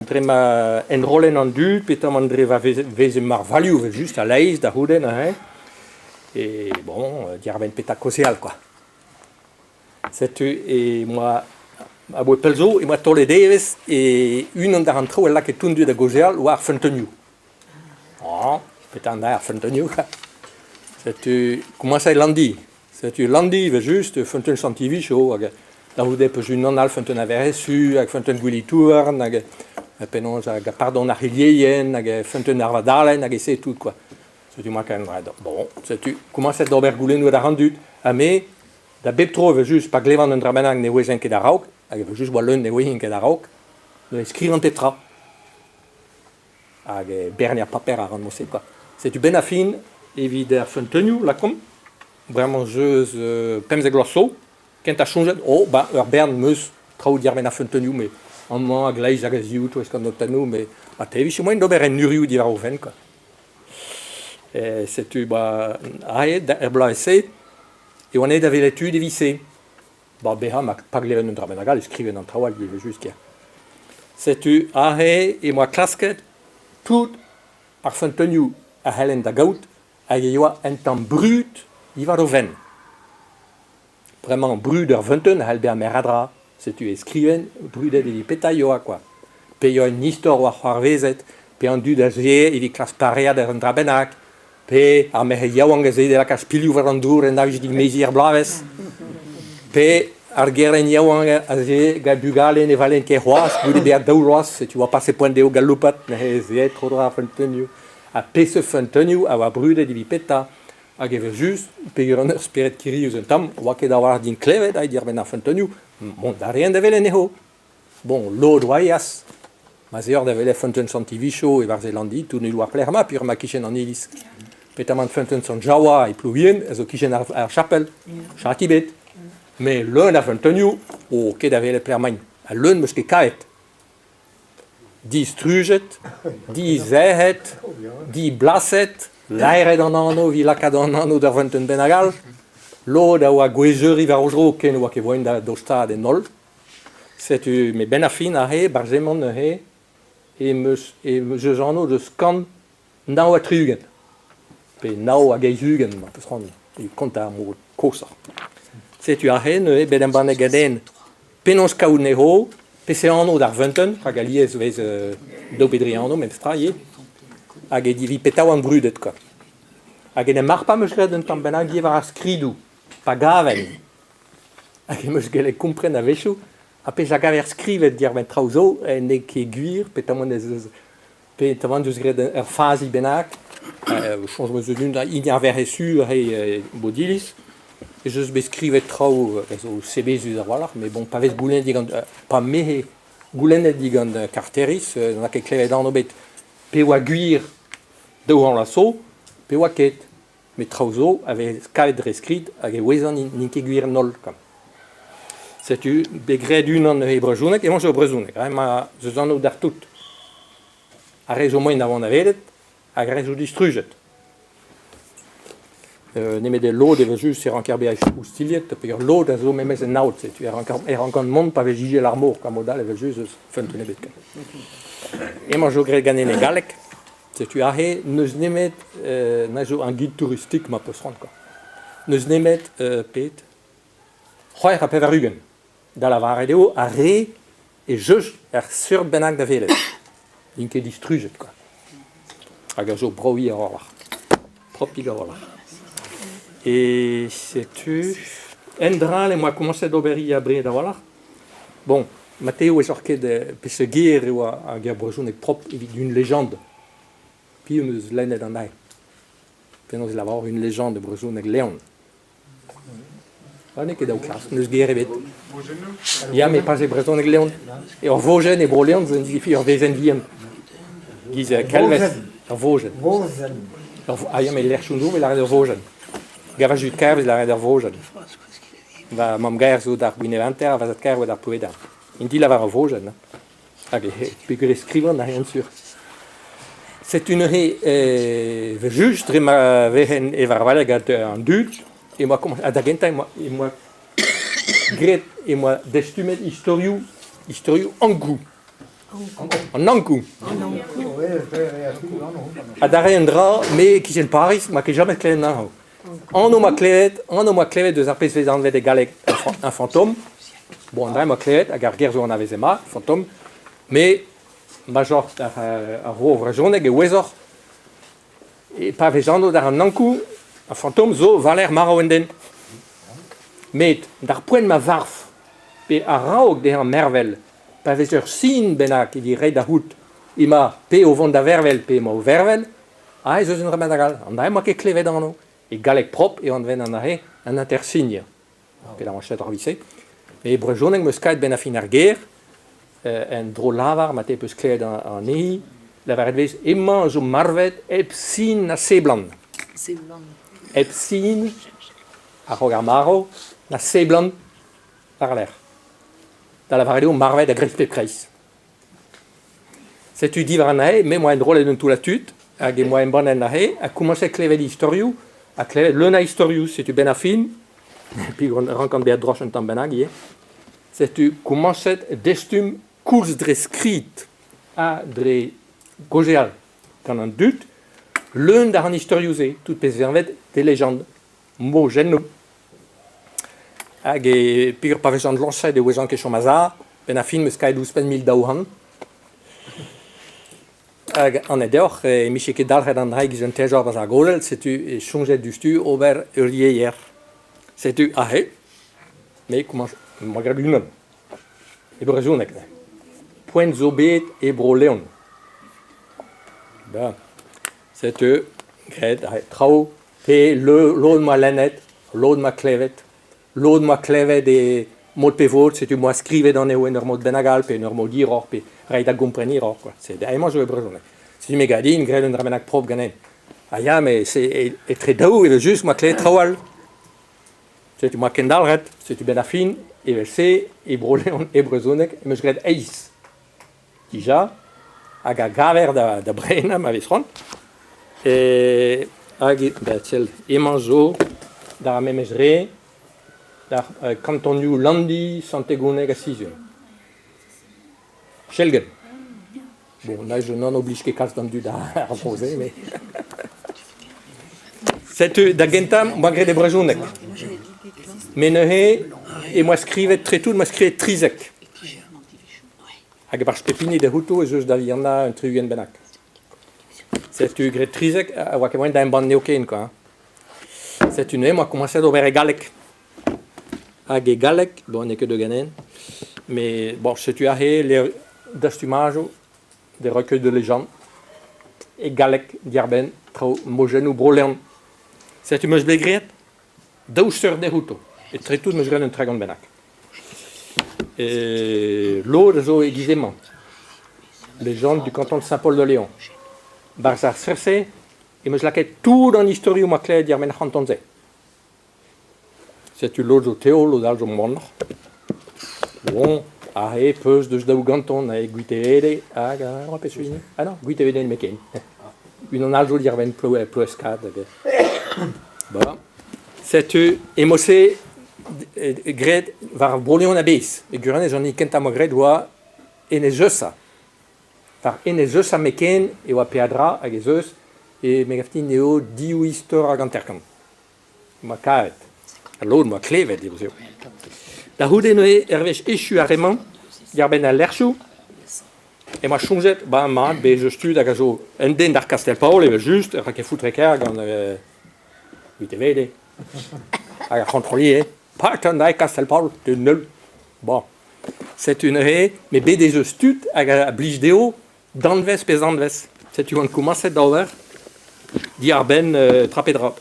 dre ma enrollen an dud, peotramant dre ma veze marvailhoù evel-just a-leizh da c'houde neuze, e bon diarbenn petra kaozeal kwa. Setu e 'moa abaoe pell zo e 'moa taolet evezh e unan deus an traoù a lakae tout an dud da gaozeal oa ar feunteunioù. Ah, petra an ar feunteunioù kwa. Setu komañset Landi. Setu Landi evel-just, feunteun Sant-Yvi hag da c'houde 'peus unan all feunteun a Verresu hag feunteun Gwilitouarn hag penaos hag pardon ar C'hilheien hag feunteun ar Vadalen hag e-se tout kwa. Setu ma ken bon, setu komañset d'ober goulennoù d'ar an dud ha me da bep tro evel-just pa glevan un dra bennak ne ouezen ket a-raok hag evel-just oa leun ne ouien ket a-raok neuze skrivan pep tra hag berniañ paper a ran mod-se kwa. Setu benn ar fin evit ar feunteunioù lakaomp bremañ 'z eus 15 vloaz zo kentañ soñjet oh ba ur bern 'm eus traoù diàr-benn ar feunteunioù met amañ a-gleiz hag a-ziv 'touesk an notennoù met marteze e vije moaien d'ober en urioù diwar o fenn kwa. Setu ba aze er bloaz-se e oan aet da welet tud evit-se. Ba bezañ ma pa gleven un dra bennak all e skriven an traoù all evel-just ker. Setu aze em boa klasket tout ar feunteunioù a c'hellen da gaout hag e oa un tamm brud diwar o fenn. Bremañ brud ur feunteun a c'hell bezañ meur a dra. Setu e skriven brudet evit petra e oa kwa. Pe e oa un istor oa c'hoarvezet, pe an dud a zee evit klask pareañ un dra bennak, pe ar merc'hed yaouank a zee da lakaat spilhoù war an dour en aviz dimeziñ er bloavezh, pe ar gerent yaouank a zee gant bugale ne valent ket c'hoazh goude bezañ daou vloaz, setu oa pase poent dezho galoupat, neuze ez ae tro-dro ar feunteunioù. Ha peseurt feunteunioù a oa brudet evit petra? Hag evel-just, peogwir an ur spered kirius un tamm, 'oa ket a-walc'h din klevet aet diwar-benn ar feunteunioù, mont a raen da welet anezho. Bon, lod 'oa eas. Ma 'z eor da welet feunteun Sant-Ivicho e-barzh e Landi, tout ne oa pelec'h emañ peogwir emañ kichen an iliz. Petamant feunteun Sant-Jaoua e Plouvien a zo kichen ar chapel, chati bet. Met leun a feunteunioù, oh, ket da welet pelec'h emaint. Ha leun 'm eus ket kavet. Distrujet, dizec'het, diblaset, laeret an anv evit lakaat an anv d'ur feunteun bennak all. Lod a oa gwezheuri war o zro ken ne oa ket moaien da dostaat en holl. Setu met 'benn ar fin aze, 'barzh emañ neuze, em eus em eus anv deus 169 pe 89 ma peus c'hoant evit kontañ ar mod koshoc'h. Setu aze neuze bet embannet ganin penaos kaout anezho, peseurt anv d'ar feunteun, rak alies e vez daou pe dri anv memestra ivez, hag e divi petra oant brudet kwa. Hag en em harpañ 'm eus graet un tamm bennak ivez war ar skridoù, pa gaven. Hag em eus gellet kompren a-wechoù ar pezh a gaver skrivet diwar-benn traoù zo n'eo ket gwir peotramant ez eus peotramant eus graet ur fazi bennak. Soñj 'm eus eus unan hini ar Werc'hez Su aze e Bodiliz. Ez eus bet skrivet traoù a zo sebezus a-walc'h met bon pa vez goulennet digant pa 'mehe goulennet digant karteriz n'a ket klevet anv ebet pe oa gwir daou vloaz zo pe oa ket. Met traoù zo a vez kavet dre skrid hag e ouezan n'int ket gwir an holl. Setu bet graet unan e brezhoneg, emañ zo brezhoneg, ma 'z eus anv d'ar tout. Ar re zo moaien da vont da welet hag ar re zo distrujet. Nemet e lod evel-just e ranker bezañ oustilhet peogwir lod a zo memes en aod, setu e ranker e rankan mont pa vez ijel ar mor, mod all evel-just eus feunteun ebet ken. Emañ zo graet ganin e galleg. Setu aze n'eus nemet na zo un guide touristique ma peus c'hoant kwa. N'eus nemet pet 86 da lavaret eo ar re ez eus ur seurt bennak da welet. N'int ket distrujet kwa. Hag a zo brav-hir a-walc'h. Propik a-walc'h. E setu un dra all em boa komañset d'ober ivez abred a-walc'h. Bon, Mateo ez oc'h ket peseurt ger eo ar ger brezhoneg propr evit une légende. Piv en deus lennet anezhi? Penaos e lavar une légende e brezhoneg Leon? Ah, n'eo ket daou klask, n'eus ger ebet. Ya, met pas e brezhoneg Leon. Ur vojenn e Bro-Leon zo signifie ur wezenn vihan. Giz Kelvez, ur vojenn. Ah ya, met lec'hioù zo, met lâret ur vojenn. Gavajut kaer vez lâret ur vojenn. Va mamm-gaer zo d'ar Gwineventer ha va zad-kaer oa d'ar Plouedan. Int i lavar ur vojenn, hein. Hag peogwir e skrivan a sur. Setu neuze evel-just dre ma vezen e varvailh gant an dud e oa ha da gentañ e oa graet e oa dastumet istorioù istorioù Ankou. An Ankou. Adarre un dra, me e-kichen Pariz, 'ma ket james klevet anezho. Anv 'ma klevet, anv 'ma klevet deus ar pezh 'vez anvet e galleg un fantôme. Bon, an dra 'ma klevet hag ar ger zo anavezet mat, fantôme. Me, major ar vro vrezhoneg e ouezoc'h e pa vez anv d'ar an Ankou, ar fantôme zo war-lerc'h marv un den. Met d'ar poent ma varv pe a-raok dezhañ mervel, pa vez ur sin bennak evit reiñ da c'hoût emañ pe o vont da vervel pe emañ o vervel, ah ez eus un dra bennak all. An dra-mañ ket klevet anv. E galleg propr eo anvet an aze an intersigne. Penaos ar vi-se. E brezhoneg 'm eus kaet benn ar fin ar ger, en dro-lavar ma te peus klevet anezhi, lavaret vez emañ zo marvet hep sin na seblant. Seblant. Hep sin, a-raok ar marv, na seblant war-lerc'h. Da lavaret eo marvet a-greiz pep kreiz. Setu diwar anezhe, me 'moa enrollet un toullad tud, hag em boa embannet anezhe, ha komañset klevet istorioù, ha klevet leun a istorioù, setu benn ar fin, peogwir rankan bezañ droch un tamm bennak ivez, setu komañset destum koulz dre skrid ha dre gaozeal gant an dud, leun d'ar an istorioù-se, tout pezh 'vez anvet des légendes, mojennoù. Hag e peogwir pa vezan lañset e ouezan ket chom a-sav, benn ar fin 'meus kaet ouzhpenn 1200. Hag anat deoc'h e 'mije ket dalc'het an dra e-giz un teñzor 'barzh ar godell, setu e soñjet diouzhtu ober ur yeier. Setu aze, me komañs 'moa graet unan, e brezhoneg. Poent zo bet e Bro-Leon. Da, setu graet aze traoù Pe lod 'moa lennet, lod 'moa klevet, lod 'moa klevet e mod pe vod, setu 'moa skrivet anezho en ur mod bennak all pe en ur mod hiroc'h pe reiñ da gompren hiroc'h quoi. Sed emañ zo e brezhoneg. Setu me gav din graet un dra bennak propr ganin. Ha ya, met c'est etre daou evel-just 'moa klevet traoù all. Setu 'moa kendalc'het, setu benn ar fin evel-se e Bro-Leon e brezhoneg em eus graet eizh. Dija, hag a gaver da brenañ ma vez c'hoant. Hag da sell emañ zo d'ar memes re d'ar kantonioù Landi, Sant-Egoneg ha Sizun. Chelgenn. Bon, là je n'en oblige ket kalz d'an dud ar vro-se, mais... Setu da gentañ 'moa graet e brezhoneg. Met neuze e 'moa skrivet tre-tout, 'moa skrivet trizek. Hag e-barzh pep hini da c'houto ez eus da vihanañ un tri-ugent bennak. Setu graet 13 a oa ket moaien da embann n'eo ken quoi. Setu neuze 'moa komañset ober e galleg. Hag e galleg, bon n'eo ket deuet ganin, met bon setu aze levr dastumajoù des recueils de légendes e galleg diàr-benn traoù mojennoù Bro-Leon. Setu 'm eus bet graet daou seurt dezhouto. Etre tout 'm eus graet un 30 bennak. Lod a zo e-giz emañ. Légende du canton de Saint-Paul-de-Léon. Barzh ar seurt-se em eus lakaet tout an istorioù 'moa klevet diàr-benn ar c'hanton-se. Setu lod zo tev, lod all zo moanoc'h. Bon, aze peus deus daou ganton, aze Gwitevede hag a peseurt hini? Ah non, Gwitevede nemetken. Unan all zo diàr-benn Ploueskad hag Bon. Setu e-mod-se graet war Bro-Leon a-bezh. E gwirionez an hini kentañ 'moa graet oa Enez Eusa. War Enez Eusa meken e oa peadra hag ez eus e me gav din eo div istor hag hanter-kant. 'Moa karet. Ha lod 'moa klevet eo. Da c'houde neuze hervez echu ar re-mañ, diàr-benn al lec'hioù, emañ soñjet ba mat bez' eus tud hag a zo un den d'ar Kastell-Paol evel-just, rak e foutre-kaer gant Gwitevede. Hag ar c'hontrolier, Pat an dae Kastell-Paol, te neul. Bon, setu neuze, met bet ez eus tud hag a blij dezho danvez pe zanvez. Setu on komañset d'ober diàr-benn tra pe dra.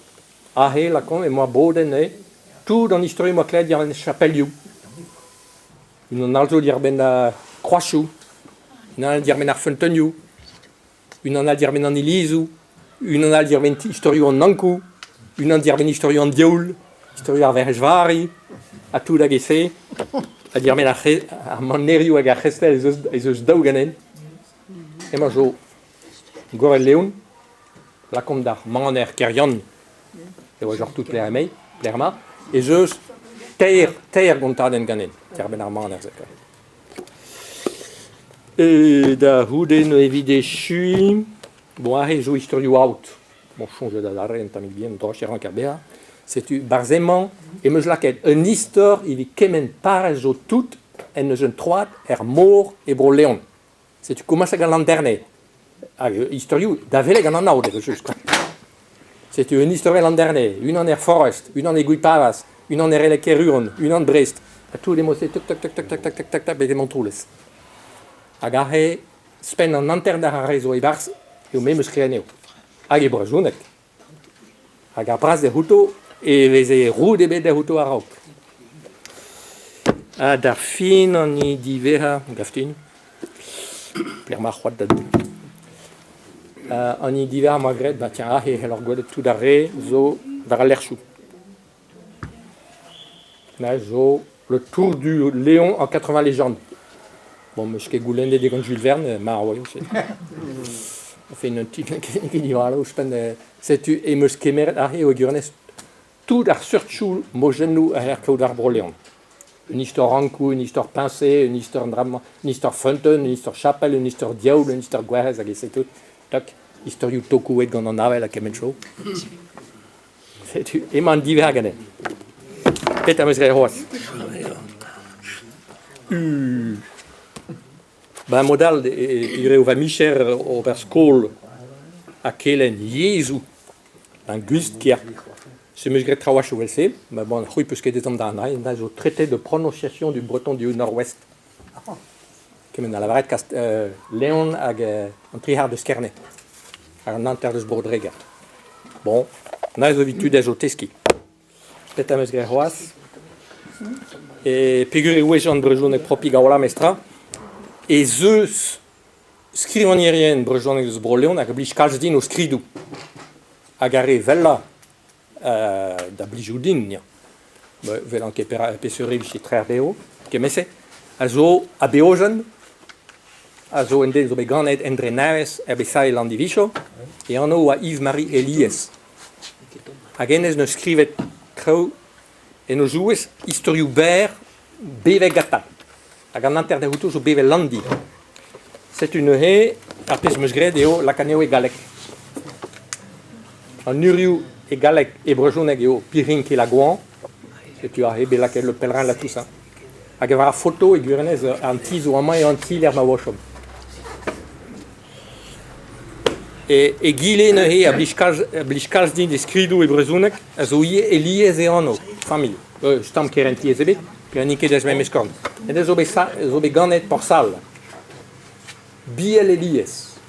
Aze, lakaomp, emañ bodenn neuze, tout an istorioù 'moa klevet diwar-benn chapelioù. Unan all zo diwar-benn ar kroazioù, unan all diwar-benn ar feunteunioù. Unan all diàr-benn an ilizoù, unan all diàr-benn istorioù an Ankoù, unan diàr-benn istorioù an diaoul, istorioù ar Werc'hez Vari, ha tout hag e-se. Ha diàr-benn ar manerioù hag ar c'hestell ez eus daou ganen. Hemañ zo Gorel-Leon, lakaomp d'ar maner Keryann, e oa tout Plermey, Plerma, ez eus teir gontadenn ganin diàr-benn ar maner-se. Da c'houde neuze evit echuiñ, bon aze zo istorioù aod. Bon, soñjet adarre un tammig bihan, droch e ranker bezañ. Setu barzh-emañ em eus lakaet un istor evit kement parrez zo tout en deus un troad er mor e Bro-Leon. Setu komañs gant Landerne. Hag istorioù da welet gant an aod evel-just kwa. Setu un istor e Landerne, unan er Forest, unan e Gwipavaz, unan er Releg-Keruon, unan Brest. Ha tout emañ-se tuk tuk tuk tuk tuk tuk tuk tuk betek Montroulez. Hag aze, spenn an hanter d'ar re zo e-barzh, eo me 'm eus graet anezho. Hag e brezhoneg. Hag ar braz dezhouto e veze roud ebet dezhouto a-raok. Ha d'ar fin an hini diwezhañ, gav din, pelec'h ma c'hoad da An hini diwezhañ 'm boa graet, bah tiens aze e c'helloc'h gwelet tout ar re zo war al lec'hioù. Na zo Le Tour du Léon en 80 légendes. Bon, 'meus ket goulennet digant Jules Verne, marv eo se. Enfin, un titl ket diwar ouzhpenn setu em eus kemeret aze eo e gwirionez tout ar seurtchoù mojennoù a c'heller kaout war Bro-Leon. Un istor Ankou, un istor peñse, un istor drama, un istor feunteun, un istor chapel, un istor diaoul, un istor gwerc'hez hag e se tout. Toc, istorioù tokouet gant an avel ha kement cho. Setu, emañ an diverr ganin. Petra 'm eus graet c'hoazh? Ben mod all e eo va micher ober skol ha kelenn yezhoù linguistique. Se 'm eus graet traoù evel-se, ma bon, c'hwi 'peus ket ezhomm da anavezout, da zo traité de prononciation du breton du Nord-Ouest. Kement a lavaret kast Leon hag an tri c'hard eus Kerne, hag an hanter eus Bro-Dreger. Bon, neuze zo evit tud a zo teskiñ. Petra 'm eus graet c'hoazh? E peogwir e ouezan brezhoneg propik a-walc'h memestra, ez eus skrivagnerien brezhoneg eus Bro-Leon hag a blij kalz din o skridoù. Hag ar re wellañ da blijout din, ya. 'Welan ket peseurt e vije trec'h dezho, kement-se, a zo Abeozen, a zo un den zo bet ganet en Dreneñvez er Besae Landivicho, e anv oa Yves-Marie Elies. Hag hennezh 'neus skrivet traoù en o zouez istorioù berr bevet gantañ. Hag an hanter dezhouto zo bevet Landi. Setu neuze ar pezh 'm eus graet eo lakaat anezho e galleg. An urioù e galleg e brezhoneg eo Pirin-Kelagoan. Setu aze bet lakaet Le Pèlerin La Toussaint. Hag war ar foto e gwirionez an ti zo amañ eo an ti lec'h ma oa o chom. E egile neuze a blij kalz, a blij kalz din e skridoù e brezhoneg a zo ivez Elies e anv, familh. Tamm kerentiezh ebet, pe n'int ket eus memes korn. Hennezh zo bet zo bet ganet Porsal. Biel Elies.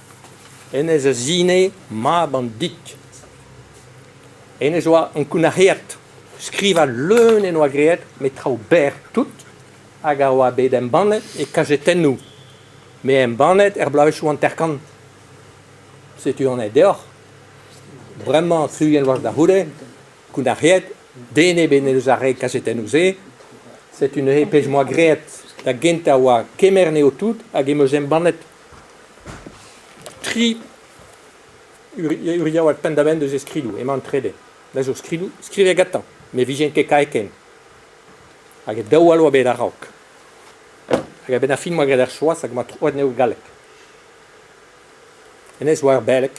Hennezh a zine mab an Dik. Hennezh oa ankounac'heat. Skrivañ leun en doa graet, met traoù berr tout, hag a oa bet embannet e kazetennoù. Met embannet er bloavezhioù hanter-kant. Setu anez deoc'h. Bremañ 60 vloaz da c'houde, Kounac'hiet, den ebet n'en deus ar re kazetennoù-se. Setu neuze pezh 'm boa graet da gentañ oa kemer anezho tout hag em eus embannet tri uriaouad penn-da-benn deus e skridoù. Emañ an trede. Da zo skridoù skrivet gantañ, ne vijen ket kae ken. Hag e daou all oa bet a-raok. Hag a-benn ar fin 'm boa graet ar choaz hag 'm boa troet anezho galleg. Hennezh oa ur beleg.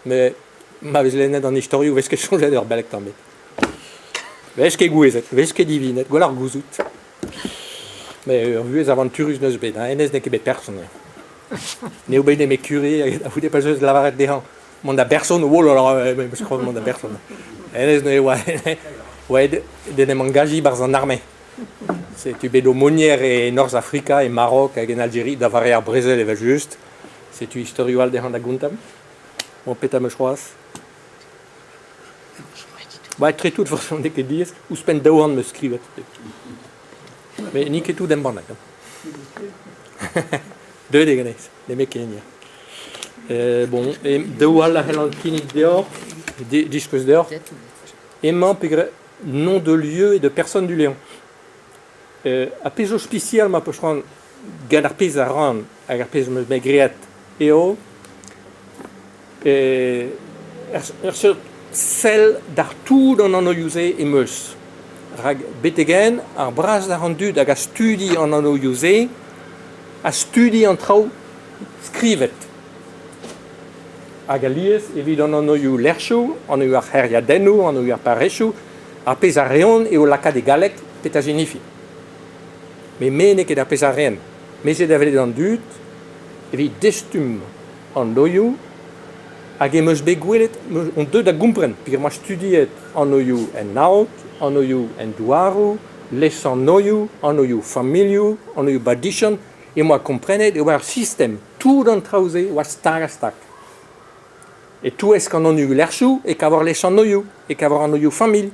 Met ma vez lennet an istorioù 'vez ket soñjet ur beleg tamm ebet. 'Vez ket gouezet, 'vez ket divinet, gwelloc'h gouzout. Met ur vuhez avanturus 'neus bet, hein, hennezh n'eo ket bet person. N'eo bet nemet kure hag a c'houde pa 'z eus lavaret dezhañ mont da berson, oh là là, me 'meus c'hoant mont da berson. Hennezh neuze oa oa aet d'en em angajiñ 'barzh an arme. Setu bet aumônier e Norzh-Afrika, e Marok hag en Aljeria da vare ar brezel evel-just. Setu istorioù all dezhañ da gontañ. Bon, petra 'm eus c'hoazh? Ba, etre tout, forcément n'eo ket diaes. Ouzhpenn 200 'm eus skrivet. Met n'int ket tout embannet. Deuet eo ganez, nemet ken, ya. Bon, e daou all a c'hellan kinnig deoc'h, diskouez deoc'h. Emañ peogwir nom de lieu et de personne du Léon. Ar pezh zo spesial ma peus c'hoant gant ar pezh a ran hag ar pezh 'm eus bet graet eo ur seurt sell d'ar tout an anvioù-se em eus. Rak betek-henn ar braz an dud hag a studi an anvioù-se Ha studi an traoù skrivet. Hag alies evit an anvioù lec'hioù, anvioù ar c'hêriadennoù, anvioù ar parrezioù, ar pezh a reont eo lakaat e galleg petra 'zinifi. Met me n'eo ket ar pezh a raen. Me 'z eo da welet an dud evit destum anvioù hag em eus bet gwelet on deuet da gompren peogwir 'm boa studiet anvioù en aod, anvioù en douaroù, lesanvioù, anvioù familhoù, anvioù badiziant, em boa komprenet e oa ur sistem, tout an traoù-se oa stag-ha-stag. E-touesk an anvioù-lec'hioù e kavor lesanvioù, e kavor anvioù familh.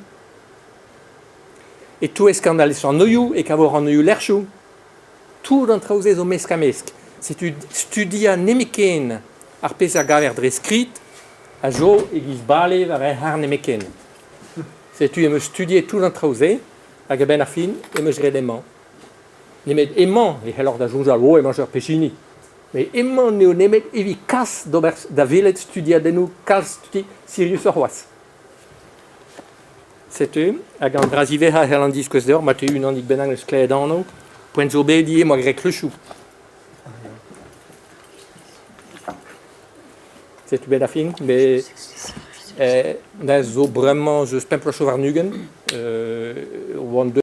E-touesk an lesanvioù e kavor anvioù-lec'hioù. Tout an traoù-se zo mesk-ha-mesk. Setu studiañ nemetken ar pezh a gaver dre skrid a zo e-giz bale war ur c'harr nemetken. Setu em eus studiet tout an traoù-se hag a-benn ar fin em eus graet hemañ. Nemet hemañ e c'helloc'h da soñjal oh emañ ur pezh-hini. Met hemañ n'eo nemet evit kas d'ober da welet studiadennoù kalz siriusoc'h c'hoazh. Setu, hag an dra ziwezhañ e c'hellan diskouez deoc'h, ma teu unanig bennak eus klevet anv, poent zo bet ivez 'moa graet kluchoù. Setu bet ar fin, met da zo bremañ eus pemp bloaz warn-ugent oan deuet.